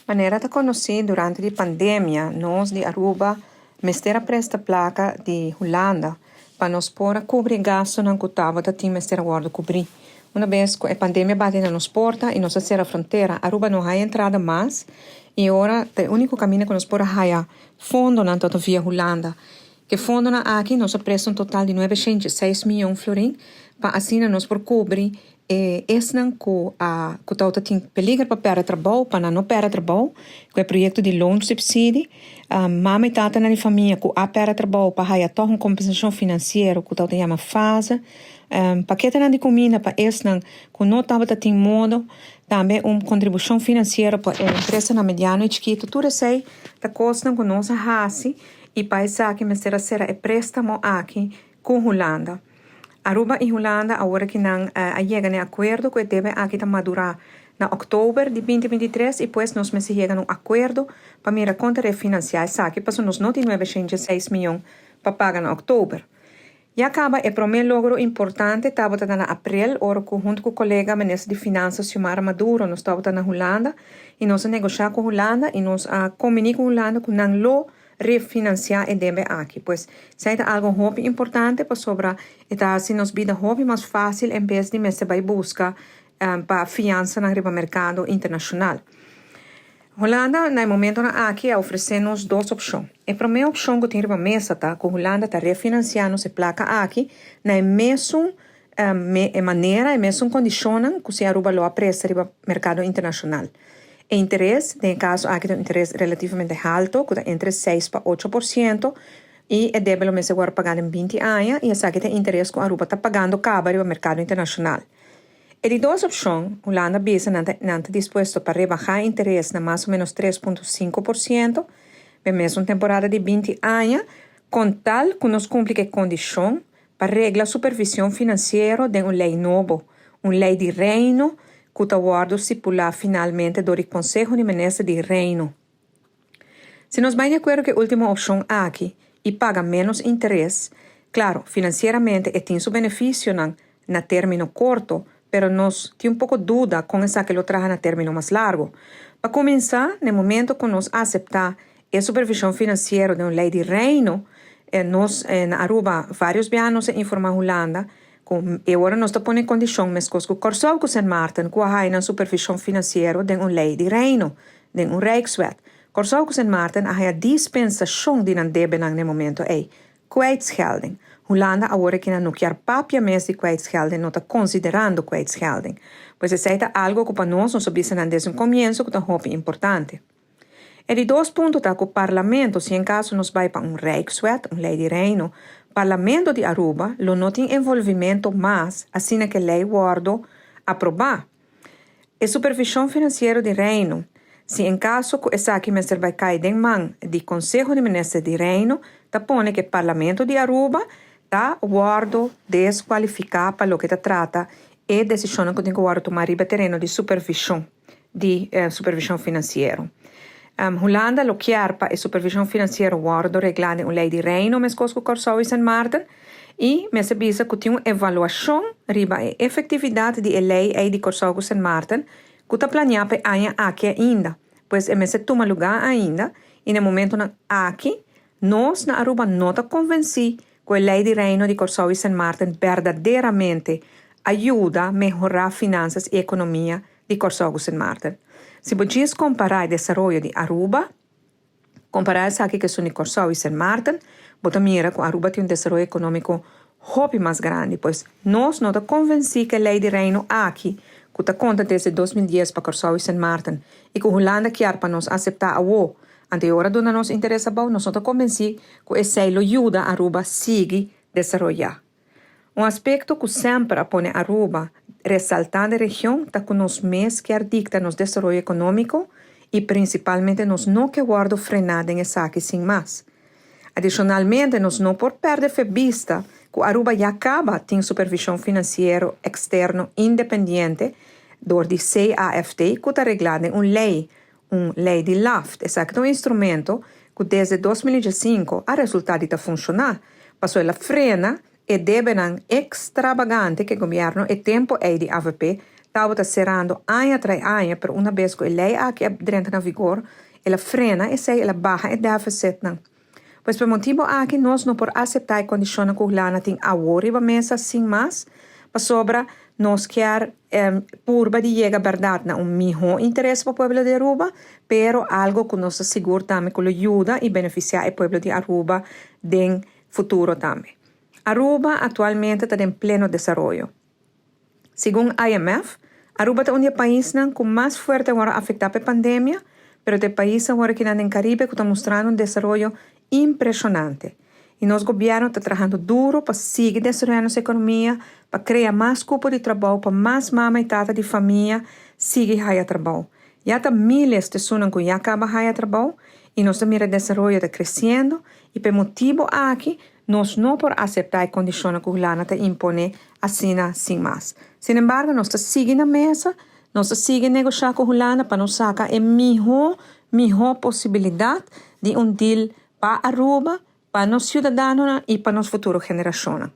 Manera ta conoci, durante di pandemia nos di Aruba mester a presta placa di Hulanda pa nos por a cubri gastonan cu tabata tin mester a wordo cubri. Una bes cu e pandemia bati na nos porta y nos a cera frontera, Aruba no haya entrada mas y ora e unico camino cu nos por a haya fondonan tabata via Hulanda. Cu e fondonan aki nos a presta un total di 906 miyon florin pa asina nos por cubri esnan cu tabata tin peliger pa perde trabou, pa no perde trabou, cu e proyecto di loonsubsidie, mama y tata na famia cu a perde trabou pa haya toch un compensacion financiero cu tabata yama fase, paketenan di cuminda pa esnan cu no tabata tin modo, tambe un contribucion financiero pa empresanan mediano y chikito. Tur esey ta cosnan cu nos a haci y pa esaki mester a cera e prestamo aki cu Hulanda. Aruba y Hulanda awor cu nan a yega na acuerdo cu e debe aki ta madura na october di 2023 y pues nos mester yega na un acuerdo pa mira con ta refinancia esaki, paso nos no tin 906 miyon pa paga na october. Ya caba e prome logro importante tabata na april, ora cu hunto cu colega minister di Finanzas Xiomara Maduro nos tabata na Hulanda y nos a negocia cu Hulanda y nos a comunica cu Hulanda cu nan lo refinancia e debe aki. Pues, esey ta algo hopi importante pasobra e ta haci nos bida hopi mas facil en bes di mester bay busca pa fiansa na mercado internacional. Hulanda, na momento aki, a ofrece nos dos opcion. E prome opcion cu tin riba mesa ta cu Hulanda ta refinanciando e placa aki na mesun manera, e mesun condicion cu si Aruba lo a presta riba mercado internacional. E interes, den caso aki, un interes relativamente halto, cu ta entre 6 pa 8%, y e debe lo mester wordo paga den 20 aña, y esaki ta interes cu Aruba ta pagando caba riba mercado internacional. E di dos opcion, Hulanda a bisa nan ta dispuesto pa rebaha interes na mas o menos 3,5%, pa mesun temporada di 20 aña, cu tal cu nos cumpli cu condicion pa regla supervision financiero den un ley nobo, un ley di Reino, cu ta wordo stipula finalmente door di Conseho di Minister di Reino. Si nos bay di acuerdo cu e ultimo opcion aki y paga menos interes, claro, financieramente e tin su beneficio na termino corto, pero nos tin un poco duda con esaki lo traha na termino mas largo. Pa cuminsa, na momento cu nos acepta e supervision financiero den un ley di Reino, nos na Aruba varios biaha nos a informa Hulanda cu e ora nos ta pone condicion mescos cu Corsou cu Sint Maarten, cu a haya supervision financiero den un ley di Reino, den un Rijkswet. Corsou cu Sint Maarten a haya dispensacion di nan debenan na momento ey. Kwijtschelding. Hulanda awor cu no kier papia mes di kwijtschelding, no ta considerando kwijtschelding. Pues esey ta algo cu pa nos, nos a bisa desde un comienso, cu ta hopi importante. E di dos punto ta cu Parlamento, si en caso nos bay pa un Rijkswet, un ley di Reino, Parlamento di Aruba lo no tin envolvimento mas asina cu e ley wordo aproba. E supervision financiero di Reino, si en caso cu esaki mester bay cay den man di Conseho di Minister di Reino, ta pone cu Parlamento di Aruba ta wordo descualifica pa loke ta trata e decision cu tin cu wordo tuma riba tereno di supervision financiero. Hulanda lo kier pa e supervision financiero wordo regla den un ley di Reino, mescos cu Corsou y Sint Maarten, y mester bisa cu tin un evaluacion riba e efectividad di e ley ey di Corsou cu Sint Maarten, cu ta planea pa aña aki ainda. Pues e mester tuma luga ainda y na momento aki nos na Aruba no ta convenci cu e ley di Reino di Corsou y Sint Maarten berdaderamente a yuda mehora finanzas y economia di Corsou y Sint Maarten. Si bo compara e desaroyo di Aruba, compara esaki cu esun di Corsou y Sint Maarten, bo ta mira cu Aruba tin un desaroyo economico hopi mas grandi, pues nos no ta convenci cu e ley di Reino aki, cu ta conta desde 2010 pa Corsou y Sint Maarten, y cu Hulanda kier pa nos acepta awo, anto ora duna nos interes abou, nos no ta convenci cu esey lo yuda Aruba sigui desaroya. Un aspecto cu semper a pone Aruba resalta den region ta cu nos mes kier dicta nos desaroyo economico y principalmente nos no kier wordo frena den esaki sin mas. Adicionalmente, nos no por perde di vista cu Aruba ya caba tin supervision financiero externo independiente door di CAFT, cu ta regla den un ley, un ley di LAFT. Esaki ta un instrumento cu desde 2005 a resulta di funciona. Paso el a frena e debenan extravagante cu gobierno e tempo ey di AVP. tabata cerando aña tras aña, pero una vez cu e ley aki a drenta na vigor, el a frena esey, el a baha e deficit nan. Pues pa motibo aki nos no por acepta e condicion cu Hulanda tin awor riba mesa sin mas, pasobra nos kier purba di yega berdad na un miho interes pa e pueblo di Aruba, pero algo cu nos ta sigur tambe cu lo yuda y beneficia e pueblo di Aruba den futuro tambe. Aruba actualmente ta den pleno desaroyo. Segun IMF, Aruba ta un di e paisnan cu mas fuerte a wordo afecta pa e pandemia, pero ta e pais awor aki den Caribe cu ta mustrando un desaroyo impresionante. Y nos gobierno ta trahando duro pa sigui desaroya nos economia, pa crea mas cupo di trabou, pa mas mama y tata di famia sigui haya trabou. Ya ta miles di esunnan cu ya caba haya trabou y nos ta mira desaroyo ta creciendo y pa e motibo aki nos no por acepta e condicionnan cu Hulanda ta impone asina sin mas. Sin embargo, nos ta sigui na mesa, nos ta sigui negocia cu Hulanda pa nos saca e miho, miho posibilidad di un deal pa Aruba, pa nos ciudadanonan y pa nos futuro generacionnan.